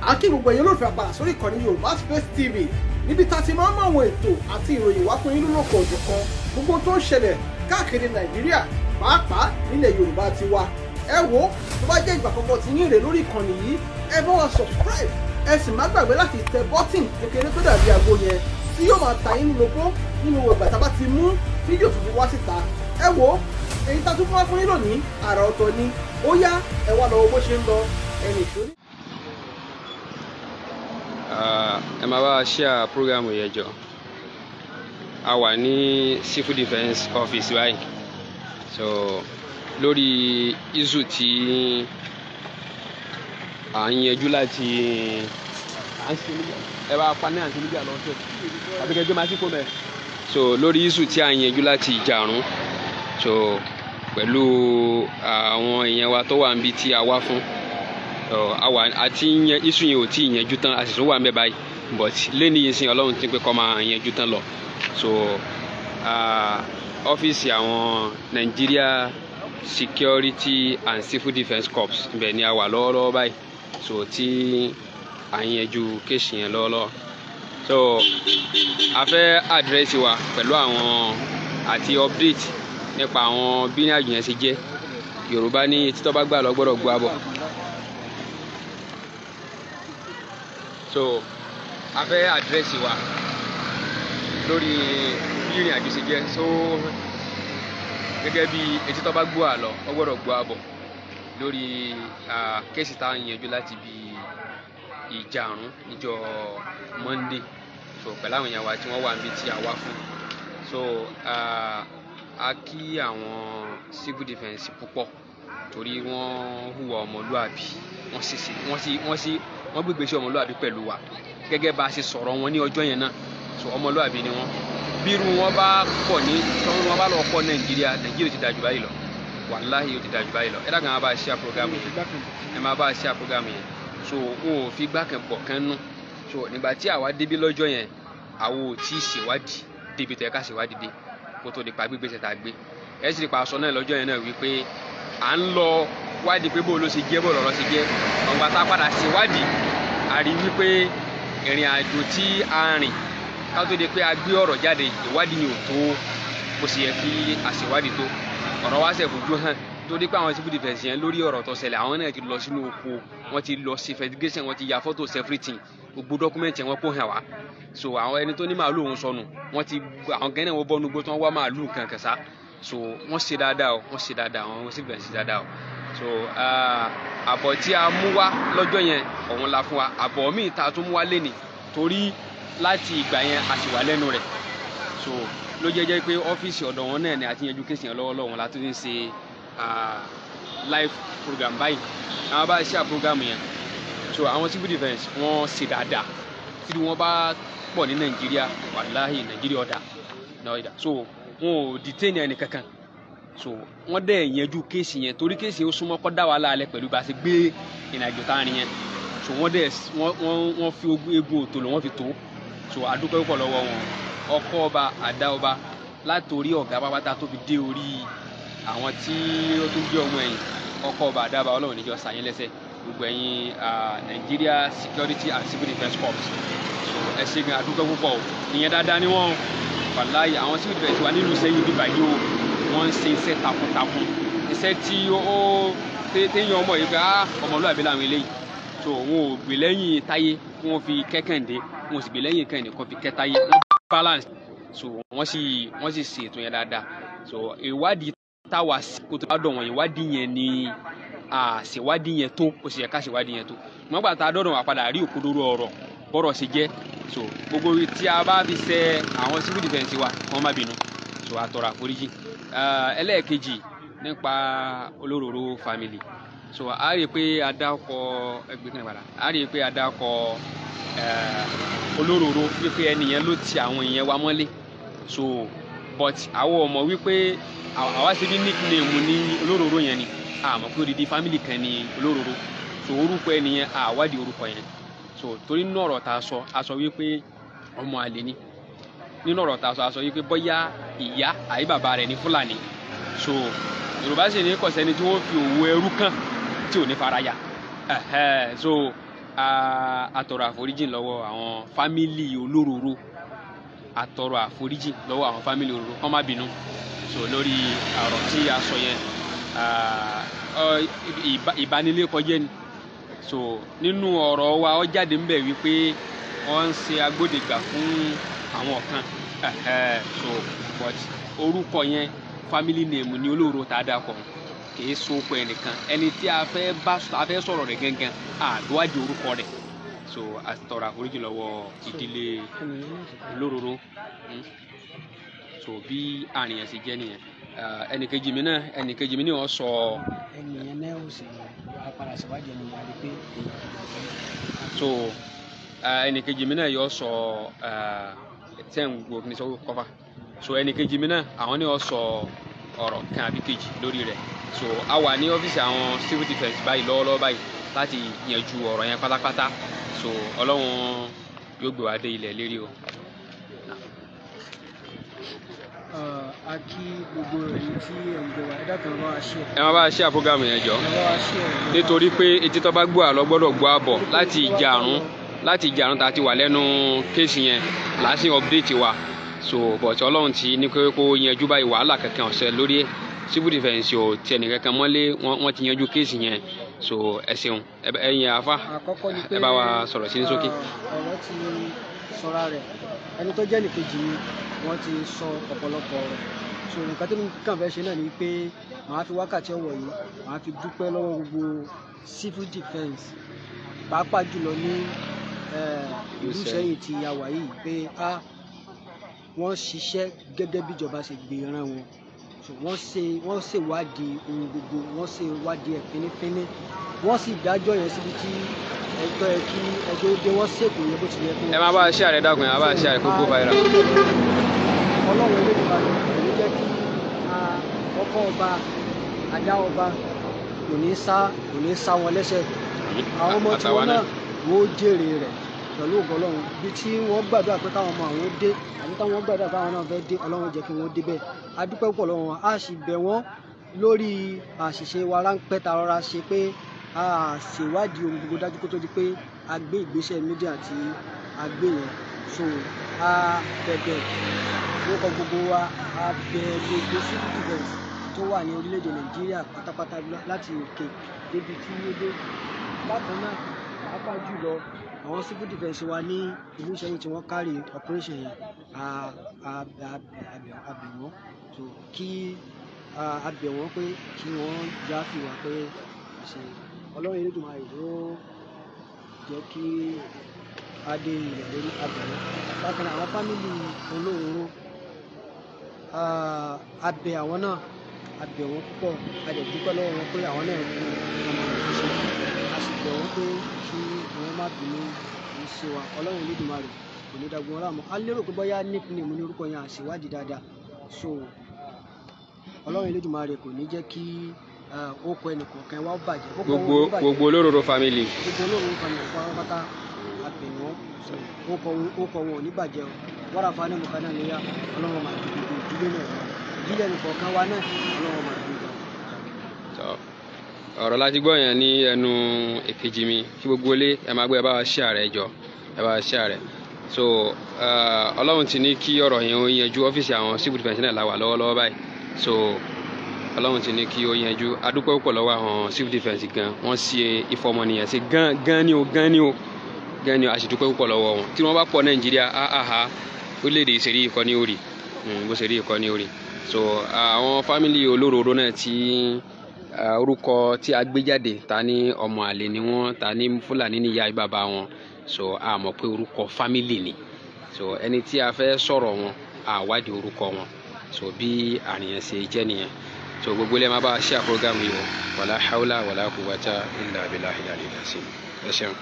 A kí gbogbo ẹ̀yin olólùfẹ́ àpàlà sórí ìkànnì Yorùbá Space TV, níbi tá a ti máa ń mú àwọn ètò àti ìròyìn wá fún yín lólókò òjọ̀kan, gbogbo tó ń ṣẹlẹ̀ káàkiri Nàìjíríà, pàápàá nílẹ̀ Yorùbá ti wa. Ẹ wo, tó bá jẹ́ ìgbà àkọ́kọ́ tí yín rè lórí ìkànnì yìí, ẹ bá wa subscribe, ẹ sì má gbàgbé láti tẹ button kékeré tó dàbí àgbo yẹn tí yóò máa ta yín lólobó nínú ìgbà tá a bá ti mú fídíò tuntun wá síta. Ẹ wo, èyí tá a tún fún wá fún yín lónìí, àrà ọ̀tọ̀ ni. Ó yá, ẹ wá lọ wo bó ṣe ń lọ ẹnì ìṣòrí. Ẹ máa bá a share program yẹn jọ. A wà ní civil defence office báyìí, so lórí issue tí à ń yanjú láti à ń ṣe níjà, ẹ bá pa ní àǹtí níjà lọ́sẹ̀ àbí kẹjọ máa sí kó mẹ́. So lórí issue tí à ń yanjú láti ìjàrún, so pẹ̀lú àwọn èèyàn wa tó wà níbi tí a wá fún àwa àti yẹn, issue yẹn ò tí ì yanjú tán, a sì tún wà níbẹ̀ báyìí, but lẹ́ni yìí sìn, Ọlọ́run ti pé kó máa yanjú tán lọ. So ọ́fíìsì àwọn Nigeria Security and Civil Defence Corps, ibẹ̀ ni a wà lọ́wọ́lọ́wọ́ báyìí, so tí à ń yanjú case yẹn lọ́wọ́lọ́wọ́. So a fẹ́ address wa pẹ̀lú àwọn àti update nípa àwọn bí ní àjò yẹn ṣe jẹ́. Yorùbá ní etí tó bá gbà lọ gbọ́dọ̀ gbọ́ àbọ̀. So a fẹ́ address wa lórí bí ìrìn àjò ṣe jẹ́. So gẹ́gẹ́ bí etí tó bá gbọ́ àlọ́ ó gbọ́dọ̀ gbọ́ àbọ̀ lórí case tá à ń yanjú láti bí ìjàrún níjọ́ Monday, so pẹ̀lú àwọn èèyàn wa tí wọ́n wà níbi tí a wá fún. So a kí àwọn civil defence púpọ̀ torí wọ́n hùwà ọmọlúàbí, wọ́n sì wọ́n sì wọ́n sì wọ́n gbégbé sí ọmọlúàbí pẹ̀lú wa gẹ́gẹ́ bá a ṣe sọ̀rọ̀ wọn ní ọjọ́ yẹn náà. So ọmọlúàbí ni wọ́n. Bírú wọn bá pọ̀ ní tọ́wọ́n wọn bá lọ pọ̀ Nàìjíríà, Nàìjíríà ti dájú báyìí lọ, wàláhì ó ti dájú báyìí lọ. Ẹ dàgbà, máa bá a ṣe program yẹn, ẹ máa bá a ṣe program yẹn. So wọn ò fi gbákan bọ̀ kán nú. So nígbà tí àwa débí lọ́jọ́ yẹn, àwa ò tí ì ṣèwádìí débi tó yẹ ká ṣèwádìí dé kó tó di pa gbígbèsè tá a gbé. Ẹ sì pa aṣọ náà lọ́jọ́ yẹn náà wípé à ń lọ wádìí pé bó ló ṣe jẹ́, bó lọ̀rọ̀ ṣe jẹ́. Ọ̀gbà tá a padà ṣèwádìí, a rí wípé ìrìn àjò tí a rìn ká tó di pé a gbé ọ̀rọ̀ jáde, ìwádìí ni ò tó bó ṣe yẹ kí a ṣèwádìí tó. Ọ̀rọ̀ wa ṣe fojú hàn torí pé àwọn civil defence yẹn, lórí ọ̀rọ̀ tó ṣẹlẹ̀, àwọn náà ti lọ sínú oko, wọ́n ti lọ sí investigation, wọ́n ti ya photos, everything, gbogbo document yẹn wọ́n kó hàn wá. So àwọn ẹni tó ní màálù òun sọnù, wọ́n ti àwọn gẹ́nẹ̀ wọ́n bọ́ nugbó tí wọ́n wá màálù kankan sá. So wọ́n ṣe dáadáa o, wọ́n ṣe dáadáa, àwọn civil defence ṣe dáadáa o. So àbọ̀ tí a mú wá lọ́jọ́ yẹn, òun la fún wa. Àbọ̀ míì tá a tún mú wá lénìí, torí láti ìgbà yẹn a sì wà lẹ́nu rẹ̀. So ló jẹ́ jẹ́ pé ọ́fíìsì ọ̀dọ̀ wọn náà ni a ti yanjú case yẹn lọ́wọ́lọ́wọ́ wọn la tún ń ṣe live program báyìí. Àwọn bá ṣe program yẹn. So àwọn civil defence, wọ́n ṣe dáadáa. Tí wọ́n bá pọ̀ ní Nàìjíríà, wàláhì Nàìjíríà ọ̀dà náà ọ̀dà. So wọn ò detain ẹnì kankan. So wọ́n dẹ̀ yanjú case yẹn, torí case yẹn ó súnmọ́ kọ́ dá wàhálà alẹ́ pẹ̀lú bá a ṣe gbé ìrìnàjò tá a rìn yẹn. So wọ́n dẹ̀ wọ́n fi egun òtòlò wọ́n fi tó. So a dúpẹ́ púpọ̀ lọ́wọ́ wọn, ọkọ ọba, àdá ọba, látòrí ọ̀gá pápátá tó fi dé orí àwọn tí ó tún gbé ọmọ ẹ̀yìn. Ọkọ ọba, àdá ọba, Ọlọ́run níjọ sàyẹn lẹ́sẹ̀. Gbogbo ẹ̀yin Nigeria Security and Civil Defence Corps, so ẹ ṣé gan, a dúpẹ́ púpọ̀ o. Ìyẹn dáadáa ni wọ́n. Wàláyé, àwọn civil defence wa nílùú Ìṣẹ́yìn bíbá yìí o, wọ́n ń ṣe iṣẹ́ takuntakun, iṣẹ́ tí ó téèyàn ọmọ yìí pé ọmọlúwàbí làwọn eléyìí. So wọn ò gbè lẹ́yìn táyé kí wọ́n fi kẹ́kàndé, wọn ò sì gbè lẹ́yìn kẹ́hìndé kí wọ́n fi kẹ́táyé. Wọ́n balance. So wọ́n sì ṣètò yẹn dáadáa. So ìwádìí táwa kó tó bá dọ̀ wọ́n, ìwádìí yẹn ni àṣèwádìí yẹn tó ó sì yẹ ká ṣèwádìí yẹn tó. Wọ́n gbà tá a dọ̀dọ̀ wà padà rí òkodoro ọ̀rọ̀ bọ́rọ̀ ṣe jẹ́. So gbogbo tí a bá fi ṣe àwọn civil defence wa, wọ́n má bínú. So a tọrọ àforíjì. Ẹlẹ́ẹ̀kejì, nípa Olóròró family. So a rí i pé a dákọ ẹgbẹ́ kan padà, a rí i pé a dákọ Olóròró wípé ẹnìyẹn ló ti àwọn èèyàn wa mọ́lé. So but àwọn ọmọ wípé àwa ṣe bí nickname ní Olóròró yẹn ni, àmọ́ pé odidi family kan ní Olóròró. So orúkọ ẹnìyẹn, àwádìí orúkọ yẹn. So torí nínú ọ̀rọ̀ tá a sọ, a sọ wípé ọmọ àlè ni. Nínú ọ̀rọ̀ tá a sọ, a sọ wípé bóyá ìyá àbí bàbá rẹ̀ ní Fúlàní. So Yorùbá sì ní kọ̀sẹ́ni tí wọ́n fi òwò ẹrú kàn tí ò ní faraya. So A tọrọ àforíjìn lọ́wọ́ àwọn family Olóròró, a tọrọ àforíjìn lọ́wọ́ àwọn family Olóròró, kán má bínú. So lórí ọ̀rọ̀ tí a sọ yẹn, ìbánilékọjẹ́ ni. So nínú ọ̀rọ̀ wa, ó jáde ńbẹ̀ wípé wọ́n ń ṣe agbódegbà fún àwọn kan. So but orúkọ yẹn, family name ni Olóròró tá a dà kọ, kìí sopọ ẹnìkan. Ẹni tí a fẹ́ bá a fẹ́ sọ̀rọ̀ rẹ̀ gangan, àdúwájú orúkọ rẹ̀. So a tọrọ àforíjì lọ́wọ́ ìdílé Olóròró. So bí àrùn yẹn ṣe jẹ́ nìyẹn. Ẹnìkejì mi ní wọ́n sọ. Ẹnìyẹn náà ó sì padà síwájú ẹnìyẹn àti pé èèyàn kìí. So ẹnìkejì mi náà yọ sọ tẹ́ ń gbọ́ ní sọ kọfà. So ẹnìkejì mi náà, àwọn ní wọ́n sọ ọ̀rọ̀ kan àbí kejì lórí rẹ̀. So a wà ní ọ́fíìsì àwọn civil defence báyìí lọ́wọ́lọ́wọ́ báyìí láti yanjú ọ̀rọ̀ yẹn pátápátá. So Ọlọ́run yóò gbé wa dé ilẹ̀ lérí o. A kí gbogbo ẹ̀yin tí ẹ̀ ń gbọ́ wa, ẹ dákun, ẹ bá wa share. Ẹ máa bá a share program yẹn jọ. Ẹ bá wa share. Nítorí pé etí tó bá gbọ́ àlọ́ gbọ́dọ̀ gbọ́ àbọ̀. Láti ìjàrún tá a ti wà lẹ́nu case yẹn làásì update wa. So but Ọlọ́run ti ní kó yanjú báyìí, wàhálà kankan ọ̀sẹ̀ lórí ẹ̀. Civil defence ò tiẹ̀ nìkankan mọ́lé, wọ́n ti yanjú case yẹn. So ẹ ṣeun, ẹ̀yin àfa. Àkọ́kọ́ ni pé Ẹ bá wa sọ̀rọ̀ sí ní ṣókí. Ọ̀rọ̀ ti sọra rẹ̀. Ẹni tó jẹ́ nìkejì mi, wọ́n ti sọ ọ̀pọ̀lọpọ̀ ọ̀rọ̀. So nǹkan tí mo kàn fẹ́ ṣe náà ni pé màá fi wákàtí ọ̀wọ̀ yìí, màá fi dúpẹ́ lọ́wọ́ gbogbo civil defence, pàápàá jùlọ ní ìlú Ìṣẹ́yìn tí a wà yìí, pé a wọ́n ṣiṣẹ́ gẹ́gẹ́ bí ìjọba ṣe gbé rán wọn. So wọ́n ṣèwádìí ohun gbogbo, wọ́n ṣe ìwádìí ẹ̀ fínífíní, wọ́n sì dájọ́ yẹn síbi tí ẹjọ́ yẹ kí ẹjọ́ dé. Wọ́n ṣètò yẹn bó ti yẹ kó. Ẹ máa bá a share rẹ̀, dákun, ẹ máa bá a share rẹ̀ kó go viral. Ọlọ́run Elédùmarè kò ní jẹ́ kí ọkọ̀ ọba àdá ọba kò ní sá wọn lẹ́sẹ̀. Àwọn ọmọ tí wọn náà wọ́n jèrè rẹ̀ pẹ̀lú ògo Ọlọ́run. Bí tí wọ́n gbàdúrà pé káwọn ọmọ àwọn dé, àbí táwọn gbàdúrà káwọn náà fẹ́ dé, Ọlọ́run jẹ́ kí wọ́n débẹ̀. A dúpẹ́ púpọ̀ lọ́wọ́ wọn, a sì bẹ̀ wọ́n lórí àṣìṣe wa ráńpẹ́ ta rọra ṣe, pé a ṣèwádìí ohun gbogbo dájú kó tó di pé a gbé ìgbésẹ̀ media tí a gbé yẹn. So a bẹ̀bẹ̀ lórúkọ gbogbo wa, a bẹ̀ gbogbo civil defence tó wà ní orílẹ̀-èdè Nàìjíríà pátápátá, láti òkè débi tí ó dé. Bákan náà, pàápàá jùlọ àwọn civil defence wa ní ìlú Ìṣẹ́yìn tí wọ́n carry operation yẹn, a bẹ̀ wọ́n. So kí a bẹ̀ wọ́n pé kí wọ́n jáfì wá pé àṣẹ Ọlọ́run Elédùmarè ló jẹ́ kí a dé ilẹ̀ lórí. A bẹ̀ wọ́n. Bákan náà, àwọn family Olóròró, a bẹ̀ àwọn náà, a bẹ̀ wọ́n púpọ̀. A dẹ̀ dúpẹ́ lọ́wọ́ wọn pé àwọn náà kú ọmọ rẹ̀ ṣe. A sì bẹ̀ wọ́n pé kí wọ́n má bínú sí wa. Ọlọ́run Elédùmarè kò ní dagun wọn láàmú. A lérò pé bóyá nickname ní orúkọ yẹn, àṣìwádìí dáadáa. So Ọlọ́run Elédùmarè kò ní jẹ́ kí orúkọ ẹnìkọ̀ọ̀kan wa bàjẹ́. Ó kọ wọn Gbogbo ò ní bàjẹ́. Gbogbo Olóròró family. Gbogbo Olóròró family pátápátá, a bẹ̀ wọ́n. So orúkọ wọn ò ní bàjẹ́ o. Wàrà fani mọ̀kánná léyà, Ọlọ́run máa di gbogbo ìdílé náà, ìdílé ẹnìkọ̀ọ̀kan wa náà, Ọlọ́run máa di gbogbo. Tọ́, ọ̀rọ̀ láti gbọ́ yẹn ní ẹnu èkejì mi. Kí gbogbo ilé ẹ máa gbé, ẹ bá wa share rẹ̀ jọ, ẹ bá wa share rẹ̀. So Ọlọ́run ti ní kí ọ̀rọ̀ yẹn ó yanjú. Ọ́fíìsì àwọn civil defence náà la wà lọ́wọ́lọ́wọ́ báyìí. So Ọlọ́run ti ní kí ó yanjú. A dúpẹ́ púpọ̀ lọ́wọ́ àwọn civil defence gan. Wọ́n ṣe ìfọmọnìyàn ṣe gan gan ni o, gan ni o, gan ni o. A sì dúpẹ́ púpọ̀ lọ́wọ́ wọn. Tí wọ́n bá pọ̀ Nàìjíríà, áhà, orílẹ̀-èdè ìṣèrí ìkọ́ ní orí bó ṣe rí ìkọ́ ní orí. So àwọn family Olóròró náà tí orúkọ tí a gbé jáde, ta ní ọmọ àlè ni wọ́n, ta ní Fúlàní ní ìyá bàbá wọn. So a mọ̀ pé orúkọ family ni. So ẹni tí a fẹ́ sọ̀rọ̀ wọn, a wádìí orúkọ wọn. So bí àníyàn ṣe jẹ́ nìyẹn. So gbogbo ilé, máa bá a share program yìí o. Wàlá hawla wàlá quwwata illa billahi al-aliyyil azim. Ẹ ṣeun.